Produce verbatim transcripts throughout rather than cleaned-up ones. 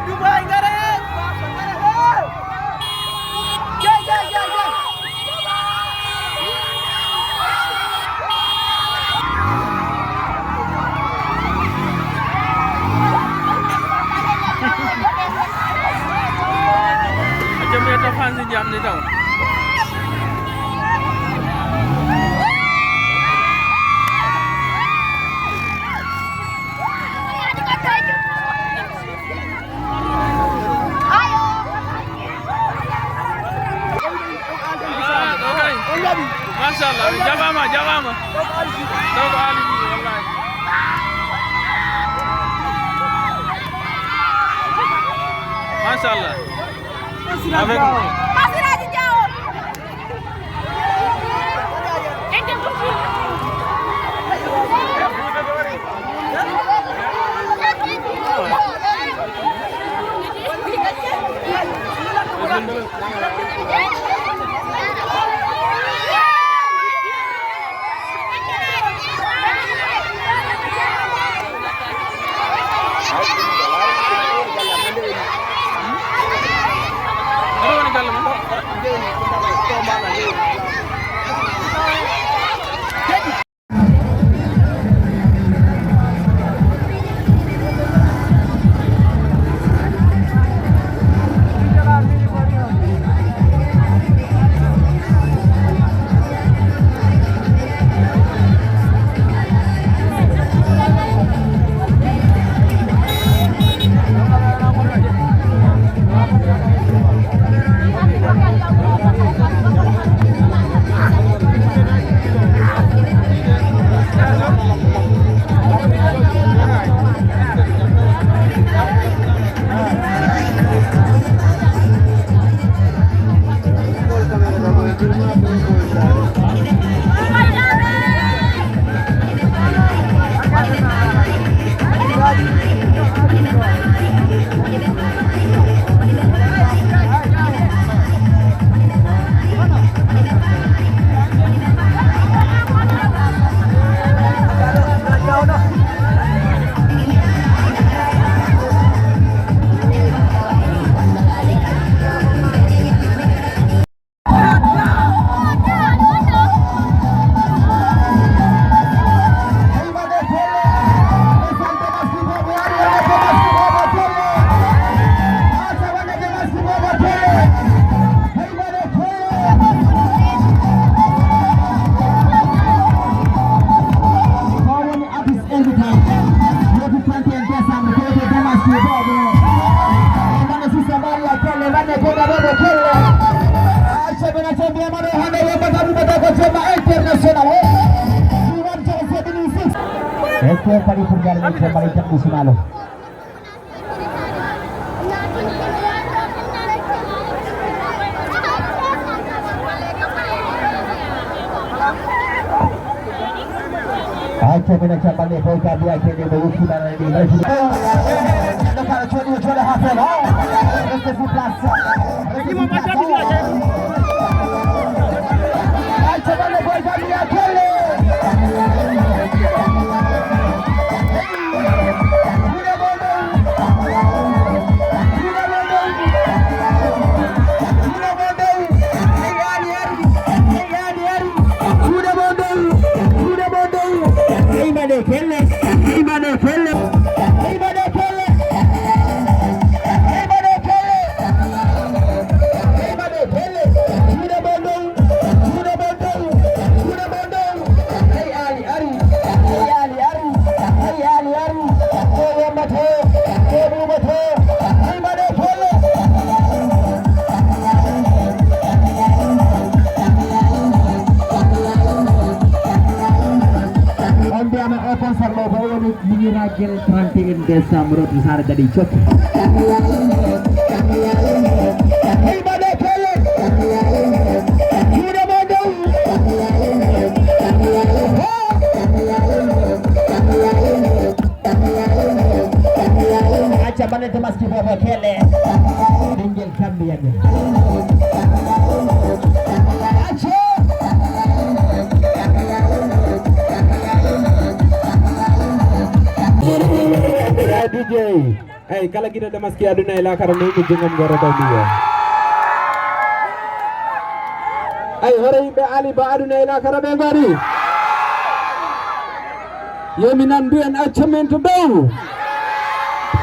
Dubai, ngare! Jai, jai, jai, jai! Acca mi yetta fansi jam ni taw. Ah, ɗo kay. Machallah, jaɓama, jaɓama. Ɗo ko Aali Jibi, wallahi. Machallah. Avec nous. Aɗa woni galle mon? Artiste invité, le trente et un décembre, ko wiyetee Damas Boobo. Mbaɗa sisa mbaɗa kelle, mbaɗa ko mbaɗa ɗo kelle. Acca ɓe nata mbiyama ɗo hande yombata ɗum mbaɗa ko jemma international. Ɗum won jam seɗini six. Est-ce que kadi pour garde jemma international? Acca minen capanɗe fof ka mbiya kede mo wukkiɗanani ɗi resi. Nde kala coɗi o coɗa ha feewa. Reste sur place. Reste sur place. Acca ɓalle boy ka mbiya kelle. Juuɗe mon dow, juuɗe mon dow, juuɗe mon dow. Hey, Aali ari, hey, Aali ari, hey, Aali ari. Ko yombata, ko ɓuuɓata. Hey, mbaɗe folle. On mbiyama o concert mo ko woni Miñiragel trente et un décembre to Saare Daɗi Cokki. Hey, mbaɗe folle. Juuɗe mon dow. Acca mbaɗe Tabaski bobo kelle. Ɓinngel Gambia ɓe. Acca. Ay, kala gida Damaski aduna e lakara no mo jengam goro taw miyo. Ay, hore yimɓe Ali Ba aduna e lakara ɓe ngoni. Yo mi nan mbiyen acca men to dow.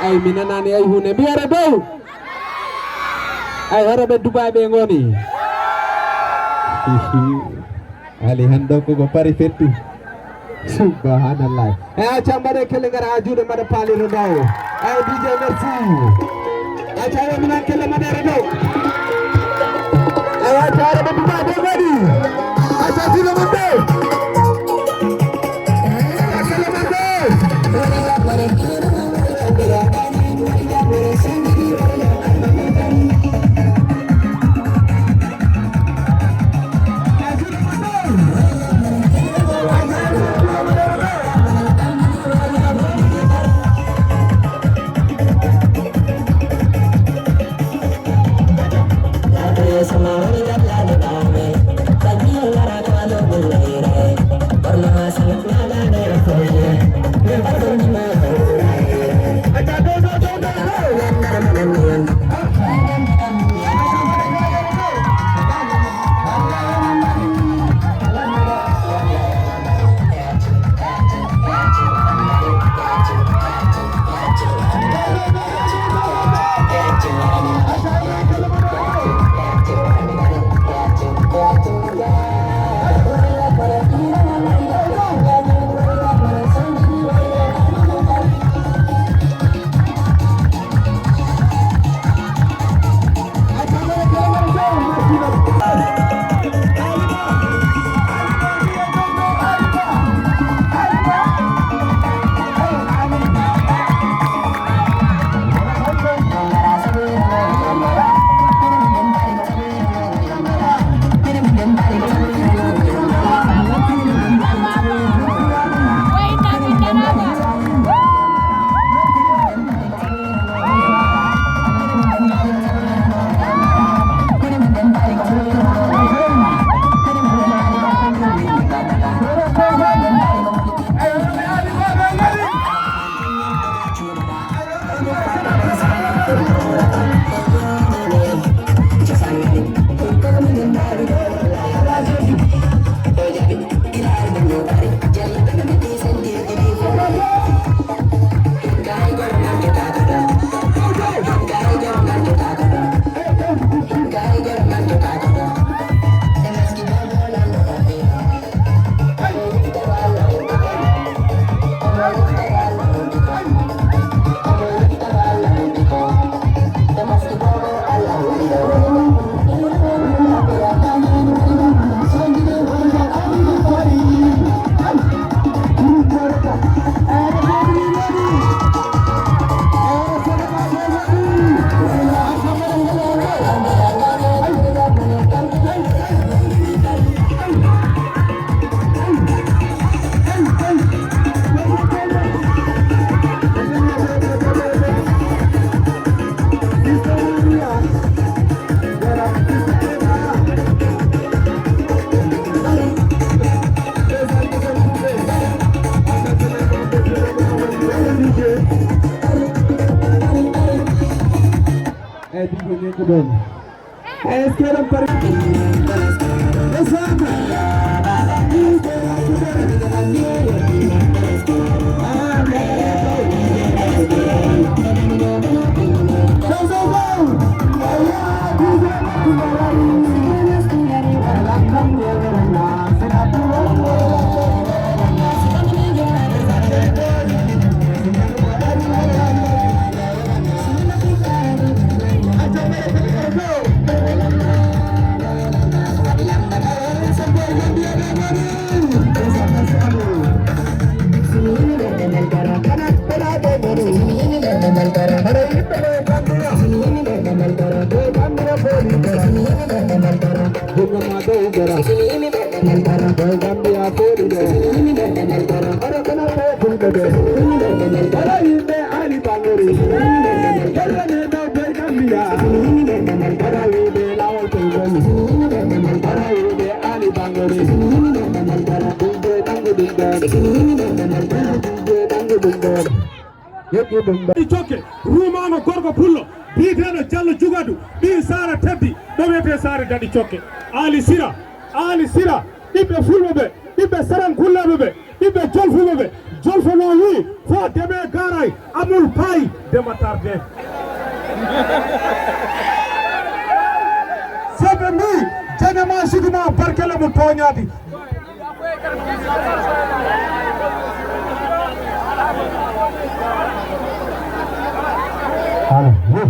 Ay, mi nanani ay hunde mbiyere dow. Ay, hore ɓe Dubai ɓe ngoni. Ali hande o koko pari fettu. Subhanallah. E acca mbaɗe kelle ngara ha juuɗe mbaɗa paaliro ɗo. Ay D J merci. Acca yo minan kelle mbaɗere ɗo. Ay acca ara ɓe Dubai ɓe mbaɗi. Acca silo mbaɗe. Acca kelle mbaɗe. Eeyi, ɗum ko neɗɗo ɗoon. Eeyi, est-ce que eɗen pari? Jungo ma dow gara. Gambia fooli ɗo. Fulɓe ɓe. Kala yimɓe Ali Bangori. Kala ne ɗo koye Gambia. Kala yimɓe lawol koye Gambia. Kala yimɓe Ali Bangori. Ɗum ɓe ɗanngu ɗum ɗon. Ɗum ɓe ɗanngu ɗum ɗon. Yeɗɗi ɗum ɓe. Daɗi Cokke, ruumaango gorko pullo, biyeteeɗo Jallo Jugadu, ɓii Saare Teddi, ɗo wiyetee Saare Daɗi Cokke. Aali Sira, Aali Sira, ɓiɓɓe Fulɓe ɓe, ɓiɓɓe Serankulleeɓe ɓe, ɓiɓɓe Jolfuɓe ɓe, Jolfo no wii, fo deme garay, amul pay, dema tarde. Sebe mbii, jene ma sudu ma barkele mo tooñaadi. Ala, wo.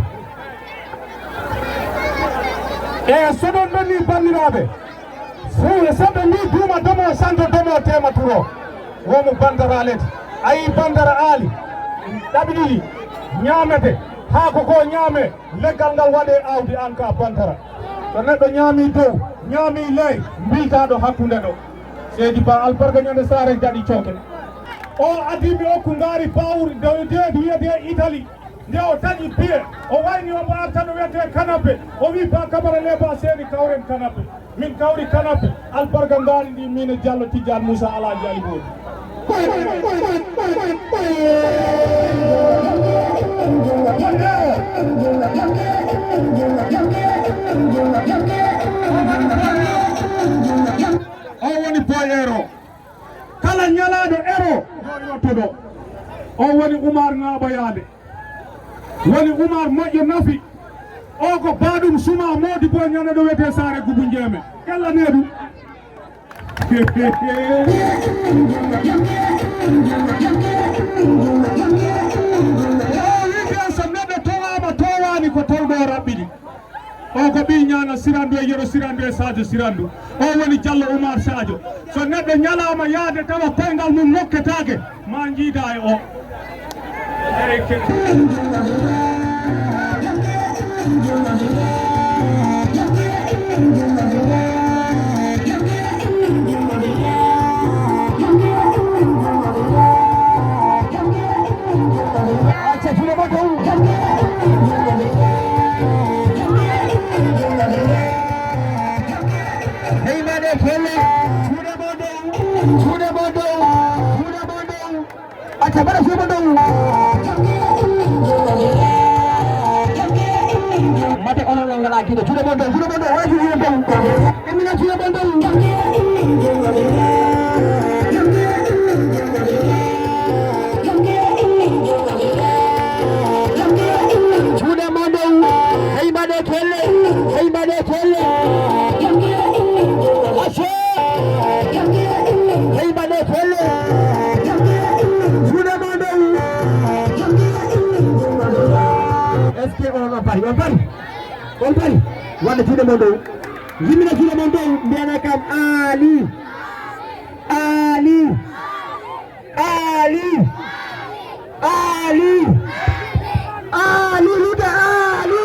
E so ɗon ɗon ni banndiraaɓe, fo e so ɓe ni duuma domo santo domo tema turo, womo bandara leti. A yii bandara aali, ɗaɓi ɗiɗi, ñaamete, haako ko ñaame, leggal ngal waɗe aawdi an ka bandara. So neɗɗo ñaami dow, ñaami ley, mbiltaaɗo hakkunde ɗo. Seydi Ba albarka ñande saare daɗi coke. O adii mi okku ngaari paawri dow deedi wiyetee Italie. Nde o taƴi piye, o wayni omo arta no wiyetee Kanape. O wii Ba Kamara Leba Seeni kawren Kanape. Min kawri Kanape. Albarka ngaari ndi min e Jallo Tijjaan Muusa Alaaji Ali Boodi. O woni boy ero. Kala ñalaaɗo ero, yo yottoɗo. O woni Umar Ŋaaɓoyaade. Woni Umar moƴƴo nafi. O ko baaɗum suma moodi boy ñande ɗo wiyetee Saare Gubu Njeeme. Ƴellane ɗum. O wiyetee so neɗɗo towaama, towaani ko tolɗo raɓɓiɗi. O ko ɓii Ñaana Sirandu e Yero Sirandu e Sadio Sirandu. O woni Jallo Umar Sadio. So neɗɗo ñalaama yaade tawa koyngal mum nokketaake, ma njiida e o. Hey, mbaɗe kelle. Juuɗe mo dow. Juuɗe mo dow. Juuɗe mo dow. Acca, mbaɗa juuɗe mo dow. Mate onon on ngalaa juuɗe. Juuɗe mo dow. Juuɗe mo dow. Wala juuɗe mo dow. Immina juuɗe mo dow. Juuɗe mo dow, hey mbaɗe kelle, hey mbaɗe kelle. Acce, hey mbaɗe kelle. Juuɗe mo dow. Est-ce que on a pari? On pari? On pari? Wadde juuɗe mo dow. Yimmina juuɗe mo dow, mbiyana kam Aali. Aali. Aali! Aali! Aali, lude Aali!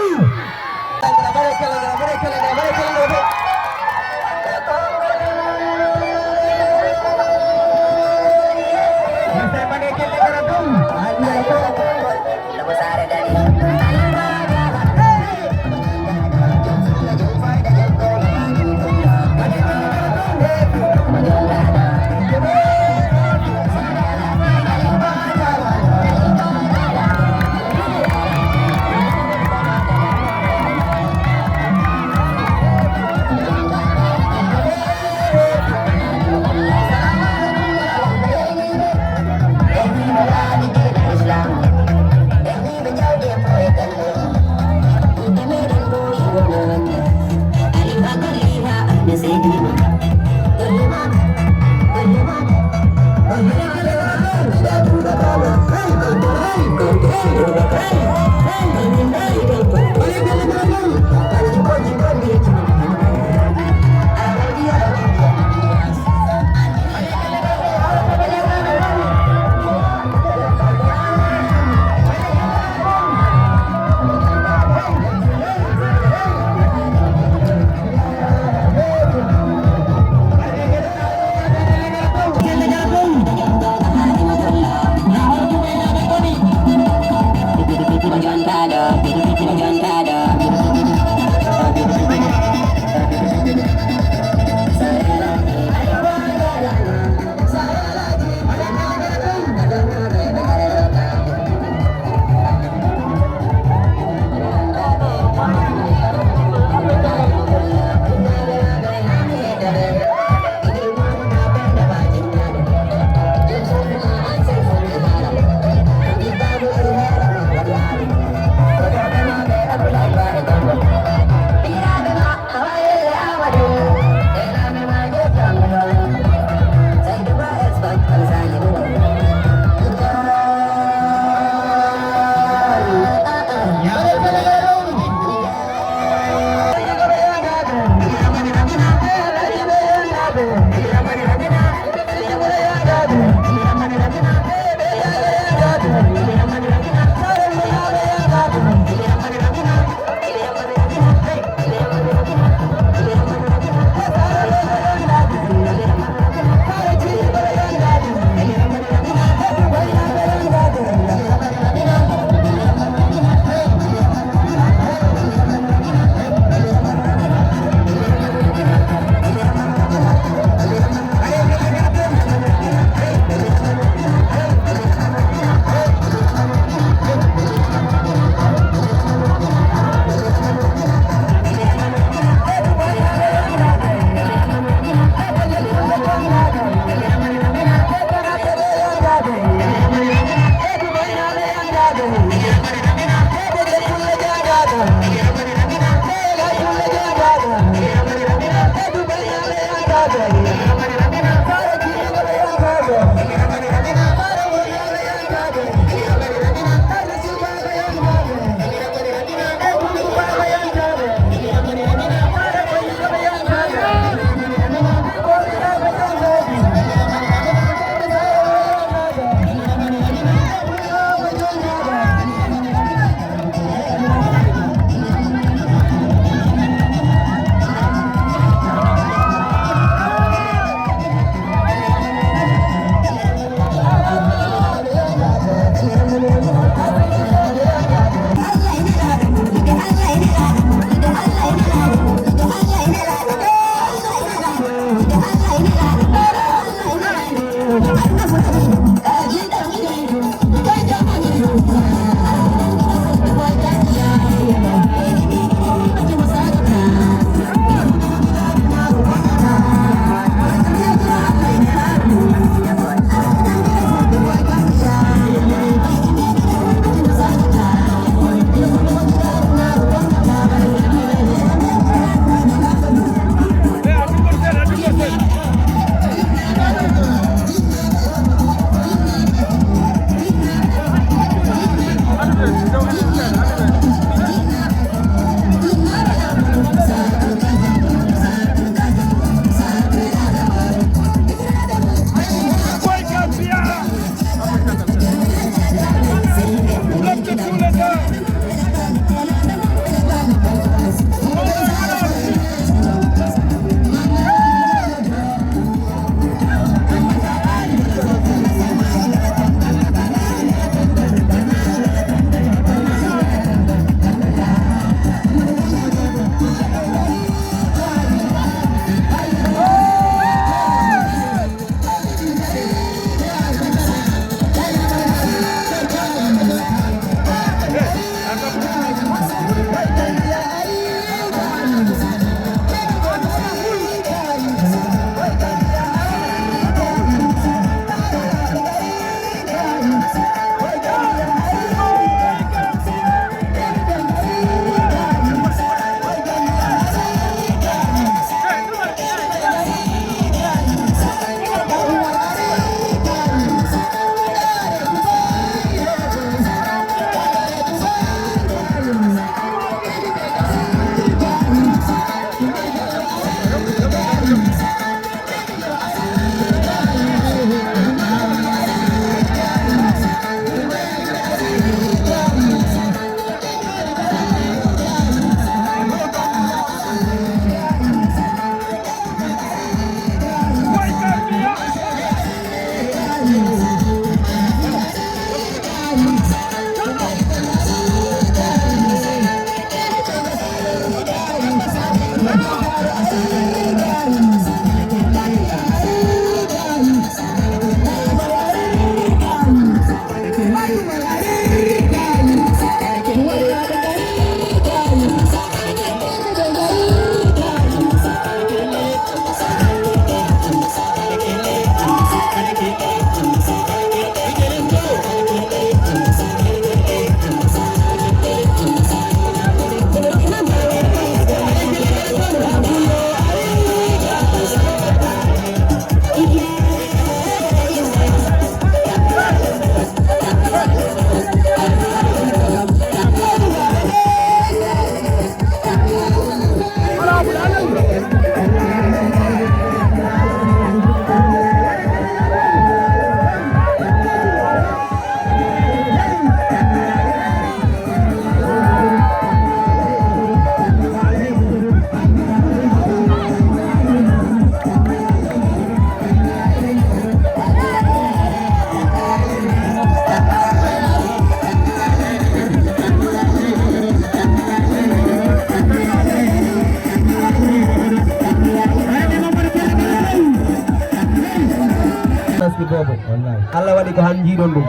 Taski boobo. Wallahi. Allah waɗi ko han jiiɗon ɗum.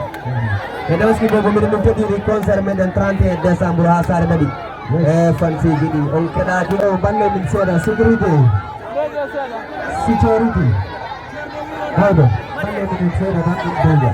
E taski boobo miɗen ɗum toɗɗiri concert meɗen trente et un décembre ha Saare Mbaɗi. E fansiji ɗi on keɗaki o balle min seeɗa sécurité. Sécurité. Mawɗo. Balle min seeɗa tan ɗum doyja.